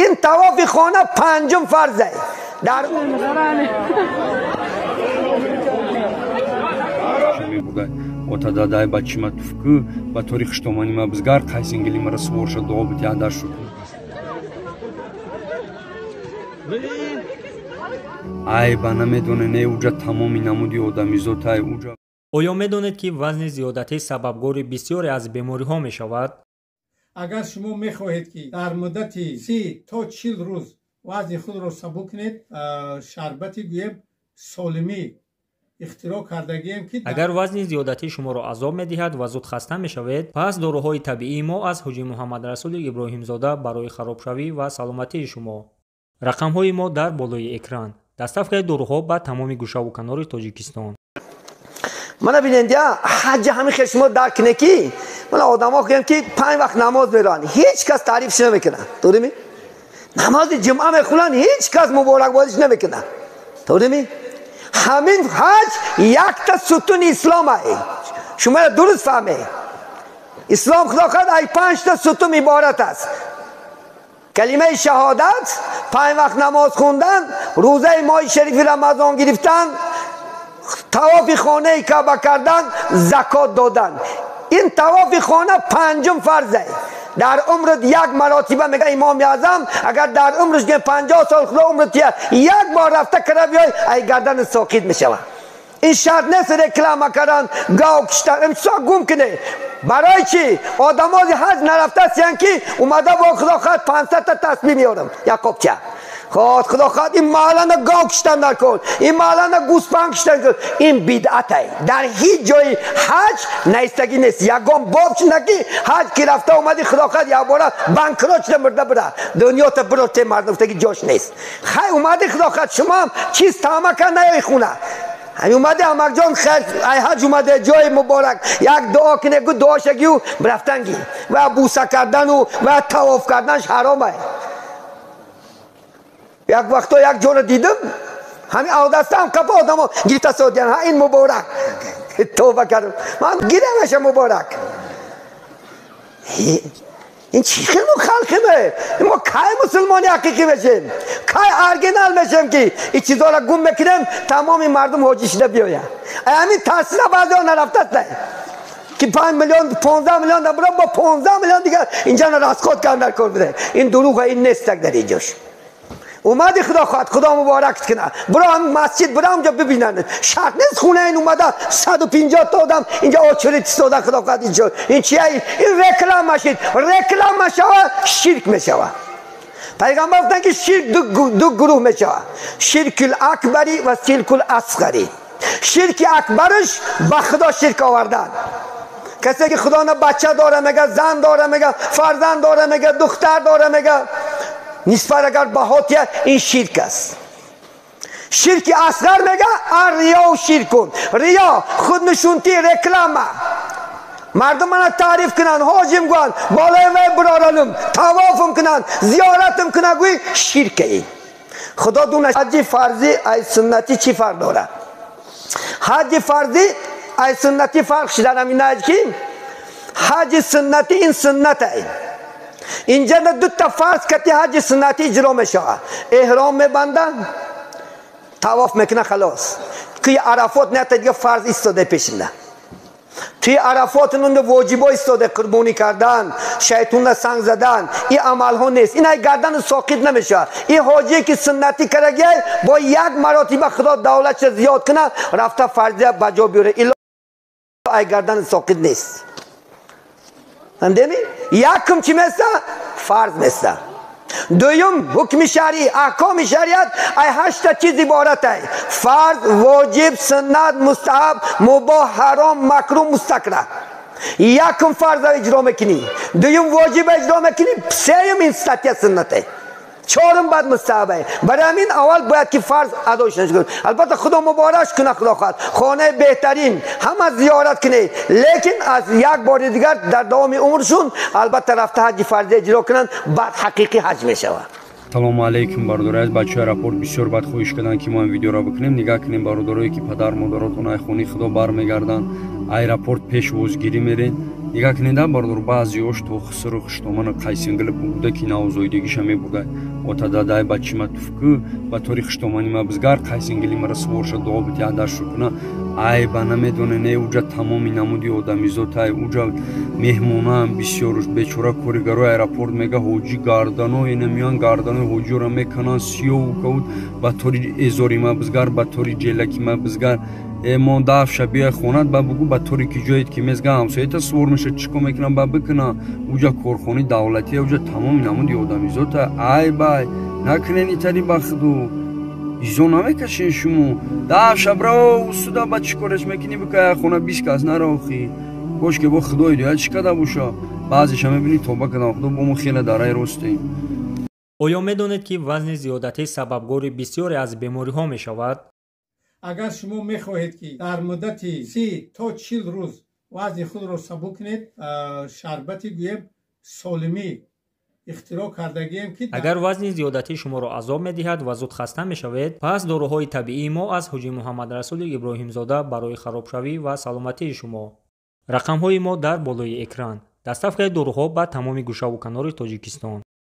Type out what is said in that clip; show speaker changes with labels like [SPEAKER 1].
[SPEAKER 1] این طواف خانه پنجم فرضه در
[SPEAKER 2] отададай бачима туфку ба тори хуштоманима бизгар қайсингили мара суворша дуо битиҳанда шуд. Ай ба намедоне не уҷа тамоми намуди одамизотай уҷа.
[SPEAKER 3] Оё медонед, ки вазни зиёдатӣ сабабгори бисёре аз бемориҳо мешавад?
[SPEAKER 4] Агар шумо мехоҳед, ки дар муддати 30 то 40 рӯз вазни худро сабук кунед, шарбати гӯем солимӣ ихтироъ кардагием, ки
[SPEAKER 3] Агар вазни зиёдатӣ шуморо азоб медиҳад ва зуд хаста мешавед, пас доруҳои табиии мо аз Ҳоҷи Муҳаммадрасули Иброҳимзода барои харобшавӣ ва саломатии шумо. Рақамҳои мо дар болои экран. Доставкаи доруҳо ба тамоми гӯшаву канори Тоҷикистон.
[SPEAKER 1] Мана бинед, я ҳаҷ ҳамин хел шумо дарк кунед, ки мана одамо гӯям, ки панҷ вақт намоз мераванд, ҳеҷ кас таърифш намекунад, дурими? Намози ҷумъа мехонанд, ҳеҷ кас муборакбодиш намекунад, дурими? Ҳамин ҳаҷ якта сутуни ислом ай. Шумо дуруст фаҳме, ислом, худо хоҳад, ай панҷта сутун иборат аст: калимаи шаҳодат, панҷ вақт намоз хондан, рӯзаи моҳи шарифи Рамазон гирифтан, тавофи хонаи Каъба кардан, закот додан. Ин тавофи хона панҷум фарзе дар умрат як маротиба. Мега Имоми Аъзам, агар дар умраш 50 сол худо умрат як бор рафта кара биёй, ай гардан соқит мешавад. Ин шарт нест реклама кардан, гав киштан, имсо гум куне. Барои чӣ одамози ҳаҷ нарафта ҳастиянд, ки омада бо, худо хоҳад, 500 та тасбиҳ меорам, як қопча. Ход, худо хоҳад, ин маҳаллана гов киштан дар кор, ин маҳаллана гӯспанд киштан. Ин бидъатай, дар ҳеҷ ҷои ҳаҷ наистагӣ нест, ягон боб шуда, ки ҳаҷ ки рафта омадӣ, худо хоҳад, якбора банкрот шуда мурда бира дунёта биро те мардум гуфтаги ҷош нест. Хай, омадӣ, худо хоҳад, шумоам чиз таъма кар наёи хона. Ҳами омаде, амакҷон, хайр, ай ҳаҷ омаде, ҷои муборак, як дуо кине, гу дуошагиу рафтанги ва буса кардану ва тавоф карданш ҳаромай. Як вақто як ҷоро дидам, ҳамин авдастаам қапа одамо гирифта содиян. Ҳа, ин муборак, тавба кардам ман, гирамаша муборак. Ин чӣ хел мо халқиме? Мо кай мусулмони ҳақиқӣ мешем, кай оригинал мешем, ки ин чизоро гум мекунем, тамоми мардум ҳоҷӣ шида биёяд? Ҳамин тарсина баъзеҳо нарафтаста, ки 5 миллион, 15 миллион дабура бо 15 миллион дигар инҷа расход кардан дар кор биде. Ин дурӯға, ин нестак дар инҷош. Омади, худо хоҳад, худо муборакт кунад, биро ҳам масҷид, биро ҳамҷо бибинанд. Шарт нест хона ин омада 150 та одам инҷа очередь истода, худо хоҳад, инҷо ин чия? Ин реклама шид. Реклама шава, ширк мешава. Пайғамбар гуфтанд, ки ширк ду гурӯҳ мешава: ширкул акбари ва ширкул асғари. Ширки акбараш ба худо ширк овардан. Касе ки худо на бача дора мега, зан дора мега, фарзанд дора мега, духтар дора мега, нисбат агар баҳотия, ин ширк аст. Ширки асғар мега ар-риёу ширкун. Риё, худнушунтӣ, реклама, мардум мана таъриф кунанд, ҳоҷим гӯянд, болои вай бироранум, тавофум кунанд, зиёратум кунанд, гӯй ширка ин. Худо дуна. Ҳаҷи фарзӣ ай суннатӣ чӣ фарқ дорад? Ҳаҷи фарзӣ ай суннатӣ фарқ шидан ҳамин аст, ки ҳаҷи суннатӣ ин суннат ай. Инҷа дута фарз кати ҳаҷи суннатӣ иҷро мешавад: эҳром мебанданд, тавоф мекунад, халос. Туи Арафот нета дига фарз истода пешинда. Туи Арафот нунда воҷибо истода: қурбонӣ кардан, шайтонна санг задан. Ин амалҳо нест, ин ай гардану соқит намешавад. Ин ҳоҷие ки суннатӣ карагиай, бо як маротиба, худо давлатша зиёд кунад, рафта фарзия ба ҷо биёрад, илло ай гардану соқит нест. Фаҳмидеми? Якум чӣ места? Фарз места. Дуюм, ҳукми шаръӣ, аҳкоми шариат ай ҳашта чиз иборат ай: фарз, воҷиб, суннат, мустаҳаб, мубоҳ, ҳаром, макрӯҳ, мустакраҳ. Якум фарза иҷро мекунӣ, дуюм воҷиба иҷро мекунӣ, сеюм ин статья суннате, чорум баъд мустаҳабе. Барои ҳамин аввал бояд ки фарз адо шуд. Албатта, худо муборак кунад, худо хоҳад, хонаи беҳтарин, ҳама зиёрат кунед, лекин аз як бори дигар дар давоми умршун албатта рафта ҳаҷи фарзия иҷро кунанд, баъд ҳақиқӣ ҳаҷ мешавад.
[SPEAKER 2] Салому алейкум, бародари аз бачаи аэропорт бисёр бад хоҳиш карданд, ки мо ин видеоро бикунем. Нигаҳ кунем, бародарое ки падар модаротон ай хонаи худо бармегарданд, аэропорт пешвозгирӣ мерен. Нигаҳ кунед, бародар, баъзеош то хисру хуштомана қайсингили буда, ки навзоидагиша мебурда. Ота дадай бачима туфку ба тори хуштомани ма бизгар қайсингили мара суворша дуо бити адашу куна. Айба намедоне, не, уҷа тамоми намуди одамизотай, уҷа меҳмонаам бисёруш. Бечора коригарои аэропорт мега, ҳоҷӣ гардано энамиён, гарданои ҳоҷиёро мекананд сиёву кавуд, ба тори эзори ма бизгар, ба тори ҷелаки ма бизгар. Мо дафша биёй хонат, ба бугу, ба тори ки ҷоед ки мезга, ҳамсоята сувор меша, чӣ кор мекунам, ба бикуна. Уҷа корхонаи давлатия, уҷа тамоми намуди одамизота. Айбай накунен итари ба худу изо намекашен шумо. Дафша бро усуда, ба чӣ кореш мекунӣ, бикая хона, 20 кас нароохӣ. Кошке бо худо ҳидоят чӣ када боша. Баъзеша мебинӣ, тоба кадам, худо бо мо хеле дараи ростем.
[SPEAKER 3] Оё медонед, ки вазни зиёдатӣ сабабгори бисёре аз бемориҳо мешавад?
[SPEAKER 4] Агар шумо мехоҳед, ки дар муддати 30 то 40 рӯз вазни худро сабук кунед, шарбати гӯем солимӣ ихтироъ кардагием, ки
[SPEAKER 3] Агар вазни зиёдатӣ шуморо азоб медиҳад ва зуд хаста мешавед, пас доруҳои табиии мо аз Ҳоҷӣ Муҳаммадрасули Иброҳимзода барои харобшавӣ ва саломатии шумо. Рақамҳои мо дар болои экран. Доставкаи доруҳо ба тамоми гӯшаву канори Тоҷикистон.